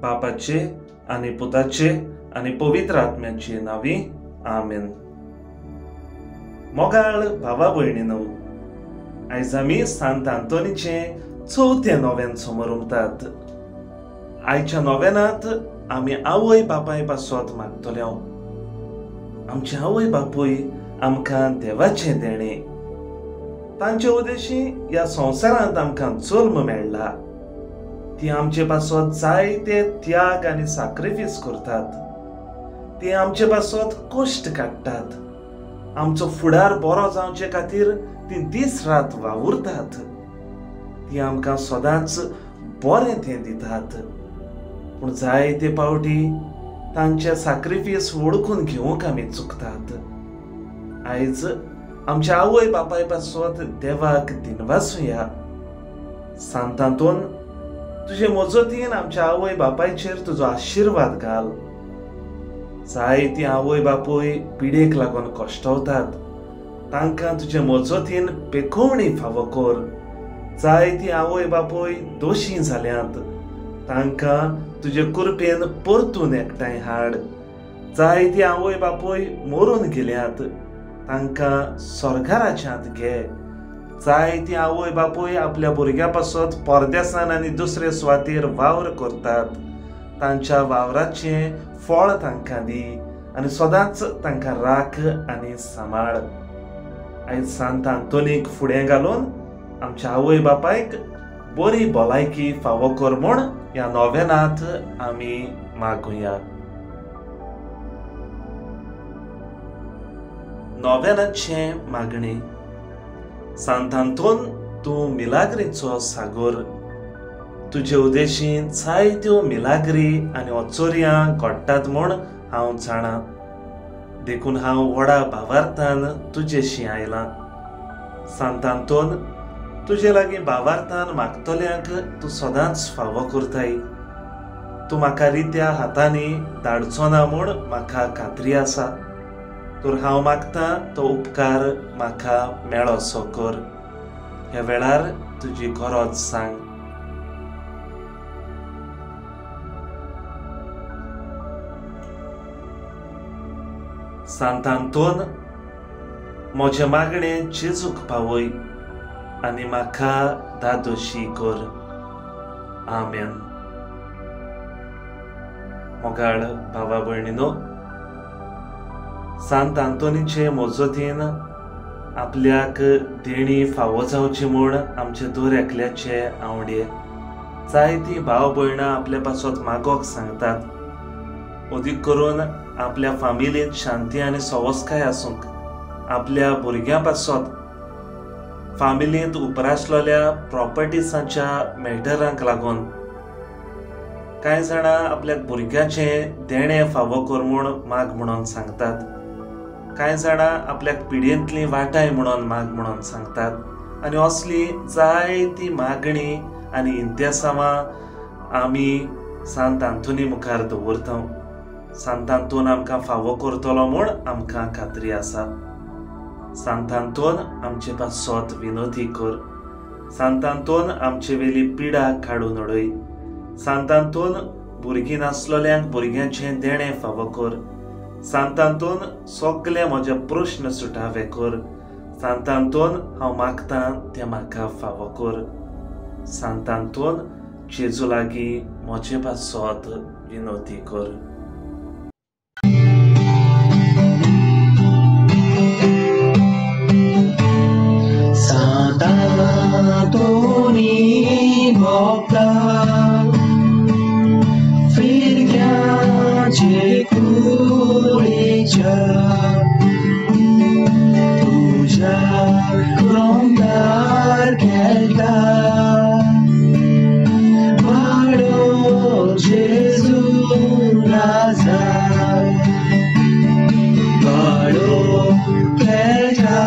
बापाचे आनी पुताचे आनी पवित्र आत्म्याचे नांवी आमेन. मोगाळ भावा भयणीनो, आयज आमी सांत आंतोनीचें चवथें नोवेन समोर उमतात. आयच्या नोवेनांत आमी आवय बापाय पासत मागतले. आमचे आवय बापूय आमकां देवाचें देणें, तांचे उद्देशी ह्या संवसारांत आमकां जल्म मेळ्ळा. ती आमचे पासत जायते त्याग आनी साक्रिफीस करतात. ती आमचे पासत कश्ट काडटात. आमचो फुडार बरो जावचे खातीर ती दीस रात वावुरतात. ती आमकां सदांच बरें तें दितात. पूण जायते पावटी तांचे साक्रिफीस वळखून घेवंक आमी चुकतात. आयज आमच्या आवय बापाय पासत देवाक दिनवासुया. सांत आंतोन, तुजे मजतीन आमच्या आवय बापायचेर तुजो आशिर्वाद घाल. जायती आवय बापूय पिडेक लागून कश्टवतात, तांकां तुजे मजतीन पेखोवणी फावो कर. जायती आवय बापूय दोशी जाल्यांत, तांकां तुजे कृपेन परतून एकठांय हाड. जायती आवय बापूय मरून गेल्यात, तांकां स्वर्गाराज्यांत घे. जायती आवय बापूय आपल्या भुरग्यां पासत परदेसान आनी दुसरे सुवातेर वावर करतात, तांच्या वावराचें फळ तांकां दी आनी सदांच तांकां राख आनी सांबाळ. आयज सांत आंतोनीक फुडें घालून आमच्या आवय बापायक बरी भलायकी फावो कर म्हूण ह्या नोवेनांत आमी मागुया. नोवेनाचें मागणें. सांत आंतोन, तूं मिलाग्रीचो सागोर. तुजे उद्देशीन जायत्यो मिलाग्री आनी अचोर्यां घडटात म्हूण हांव जाणा. देखून हांव व्हडा भावार्थान तुजेशी आयलां. सांत आंतोन, तुजे लागीं भावार्थान मागतल्यांक तूं सदांच फावो करताय. तूं म्हाका रित्या हातांनी धाडचो ना म्हूण म्हाका खात्री आसा. तर हांव मागतां तो उपकार म्हाका मेळोसो कर. ह्या वेळार तुजी गरज सांग. सांत आंतोन, म्हजें मागणें जेजूक पावय आनी म्हाका दादोशी कर. आमेन. मोगाळ भावा भयणीनो, सांत आंतोनीचे मजतीन आपल्याक देणी फावो जावची म्हूण आमचे दर एकल्याचे आवडे जायतीं भाव भयणां आपल्या पासत मागोक सांगतात. अदीक करून आपल्या फामिलींत शांती आनी सवस्काय आसूंक, आपल्या भुरग्यां पासत, फामिलींत उपरासलेल्या प्रॉपर्टीसांच्या मॅटरांक लागून कांय जाणां आपल्या भुरग्याचें देणें फावो कर म्हूण माग म्हणून सांगतात. कांय जाणां आपल्याक पिडयेंतली वाटाय म्हणून माग म्हणून सांगतात. आनी असली जायती मागणी आनी इंतेसांवां आमी सांत आंतोनी मुखार दवरता. सांत आंतोन आमकां फावो करतलो म्हूण आमकां खात्री आसा. सांत आंतोन, आमचे पासत विनोदी कर. सांत आंतोन, आमचे वेली पिडा काडून उडय. सांत आंतोन, भुरगीं नासलेल्यांक भुरग्यांचें देणें फावो कर. सांत आंतोन, सगळे म्हजे प्रश्न सुटावे कर. सांत आंतोन, हांव मागतां तें म्हाका फावो कर. सांत आंतोन, जेजू लागीं म्हजे पासत विनोदी कर. सांत आंतोनी भोगता फिरग्याचे कुडीच्या, तुज्या रोमदार खेळटा. वाडो जेजू राजा, वाडो खेळटा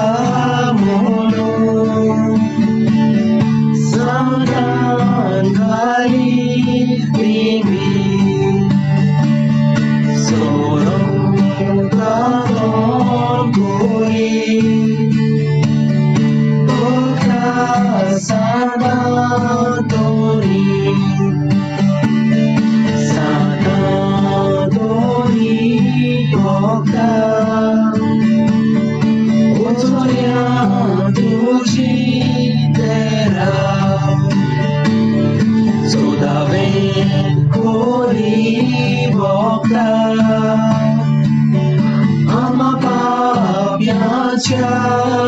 म्हणून सांतान घाली प्रेमी सोरो. देवाच्या